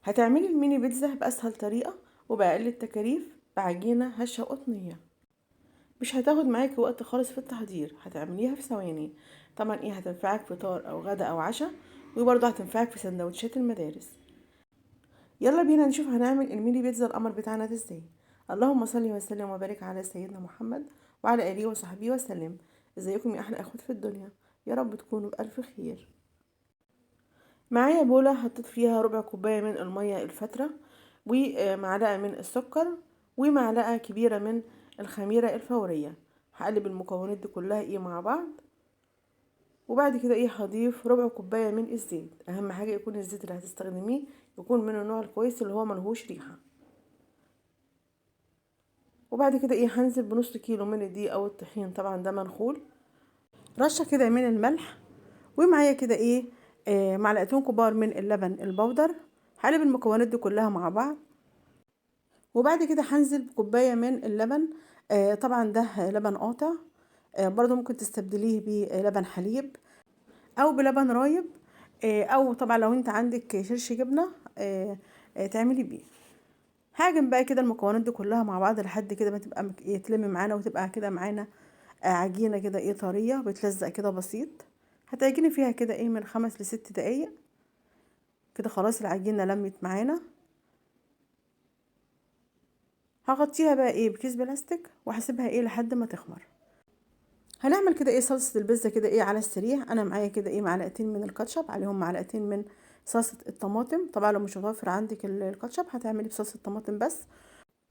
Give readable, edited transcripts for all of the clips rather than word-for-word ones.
هتعملي الميني بيتزا بأسهل طريقة وبأقل التكاليف بعجينة هشة قطنية، مش هتاخد معاكي وقت خالص في التحضير، هتعمليها في ثواني. طبعا ايه هتنفعك فطار او غدا او عشاء، وبرضه هتنفعك في سندوتشات المدارس. يلا بينا نشوف هنعمل الميني بيتزا القمر بتاعنا ده ازاي. اللهم صل وسلم وبارك على سيدنا محمد وعلى اله وصحبه وسلم. ازيكم يا احلى اخوات في الدنيا، يا رب تكونوا بالف خير. معايا بوله حطيت فيها ربع كوباية من المية الفاتره، ومعلقة من السكر، ومعلقة كبيرة من الخميره الفورية. هقلب المكونات دي كلها ايه مع بعض، وبعد كده ايه هضيف ربع كوباية من الزيت. اهم حاجة يكون الزيت اللي هتستخدميه يكون من النوع الكويس اللي هو ملهوش ريحه. وبعد كده ايه هنزل بنص كيلو من الدقيق او الطحين، طبعا ده منخول، رشه كده من الملح، ومعايا كده ايه معلقتين كبار من اللبن البودر. هقلب المكونات دي كلها مع بعض، وبعد كده هنزل بكوبايه من اللبن، طبعا ده لبن قاطع، برضو ممكن تستبدليه بلبن حليب او بلبن رايب، او طبعا لو انت عندك شرش جبنه، تعملي بيه. هعجن بقى كده المكونات دي كلها مع بعض لحد كده ما تبقى تلم معانا وتبقى كده معانا، عجينه كده ايه طرية بتلزق كده بسيط. هتعجني فيها كده ايه من 5 ل6 دقايق كده. خلاص العجينة لمت معانا. هغطيها بقى ايه بكيس بلاستيك وهسيبها ايه لحد ما تخمر. هنعمل كده ايه صلصه البيتزا كده ايه على السريع. انا معايا كده ايه معلقتين من الكاتشب، عليهم معلقتين من صلصه الطماطم. طبعا لو مش متوفر عندك الكاتشب هتعملي بصلصه الطماطم بس.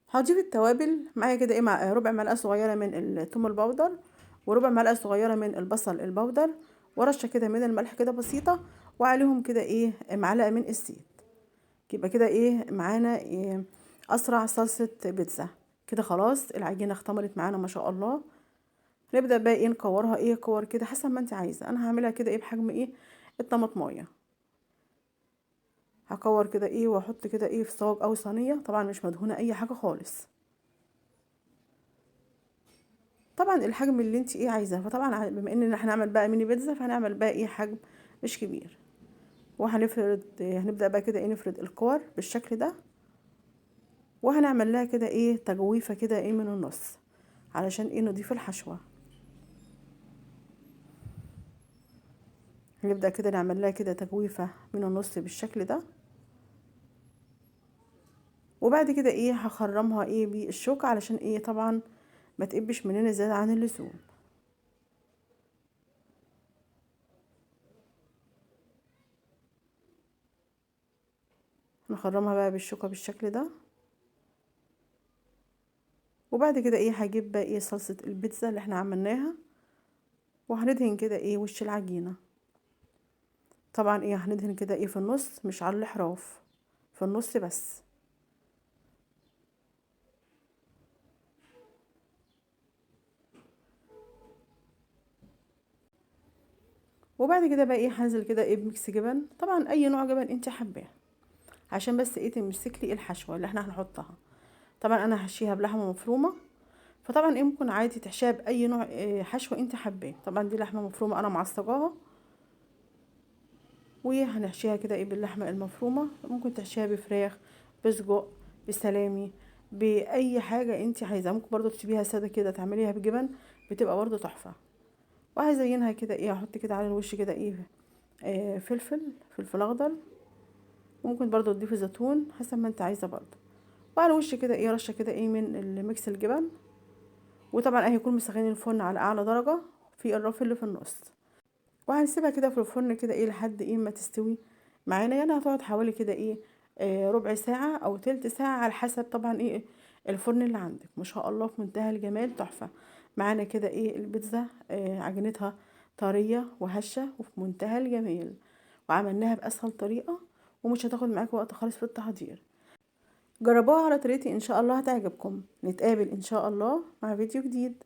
هضيف التوابل معايا كده ايه مع ربع معلقه صغيرة من الثوم البودر، وربع معلقه صغيرة من البصل البودر، ورشه كده من الملح كده بسيطة، وعليهم كده ايه معلقه من الزيت. يبقى كده ايه معانا إيه اسرع صلصه بيتزا كده. خلاص العجينة اختمرت معانا ما شاء الله. نبدا بقى ايه نكورها ايه كور كده حسب ما انت عايزه. انا هعملها كده ايه بحجم ايه الطماطمايه. هكور كده ايه واحط كده ايه في صاج او صينية، طبعا مش مدهونه اي حاجة خالص، طبعا الحجم اللي انت ايه عايزاه. فطبعا بما ان احنا هنعمل بقى ميني بيتزا فهنعمل بقى ايه حجم مش كبير. هنبدا بقى كده ايه نفرد الكور بالشكل ده، وهنعمل لها كده ايه تجويفه كده ايه من النص علشان ايه نضيف الحشوه. هنبدا كده نعمل لها كده تجويفه من النص بالشكل ده، وبعد كده ايه هخرمها ايه بالشوكة علشان ايه طبعا ما تقبش مننا زيادة عن اللزوم. نخرمها بقى بالشوكة بالشكل ده، وبعد كده ايه هجيب بقى ايه صلصه البيتزا اللي احنا عملناها، وهندهن كده ايه وش العجينة. طبعا ايه هندهن كده ايه في النص، مش على الاحراف، في النص بس. وبعد كده بقى ايه هنزل كده ايه بميكس جبن، طبعا اي نوع جبن انت حباه، عشان بس ايه تمسك لي الحشوه اللي احنا هنحطها. طبعا انا هحشيها بلحمه مفرومه، فطبعا ايه ممكن عادي تحشيها باي نوع إيه حشوه انت حباه. طبعا دي لحمه مفرومه انا معصجاها، وهنحشيها كده ايه باللحمه المفرومه. ممكن تحشيها بفراخ، بسجق، بسلامي، باي حاجة انت عايزاها. ممكن برضو تسيبيها ساده كده تعمليها بجبن، بتبقى برضو تحفة. وهزينها كده ايه، هحط كده على الوش كده ايه، فلفل اخضر، وممكن برضو تضيفي زيتون حسب ما انت عايزه برضو. وعلى الوش كده ايه رشه كده ايه من الميكس الجبن. وطبعا اهي يكون مسخنين الفرن على اعلى درجه في الرف اللي في النص، وهنسيبها كده في الفرن كده ايه لحد ايه ما تستوي معانا. يعني هتقعد حوالي كده ايه، ربع ساعة او تلت ساعة على حسب طبعا ايه الفرن اللي عندك. ما شاء الله في منتهى الجمال، تحفة معانا كده ايه البيتزا، عجينتها طرية وهشه وفي منتهى الجمال، وعملناها باسهل طريقه ومش هتاخد معاك وقت خالص في التحضير. جربوها على طريقتي ان شاء الله هتعجبكم. نتقابل ان شاء الله مع فيديو جديد.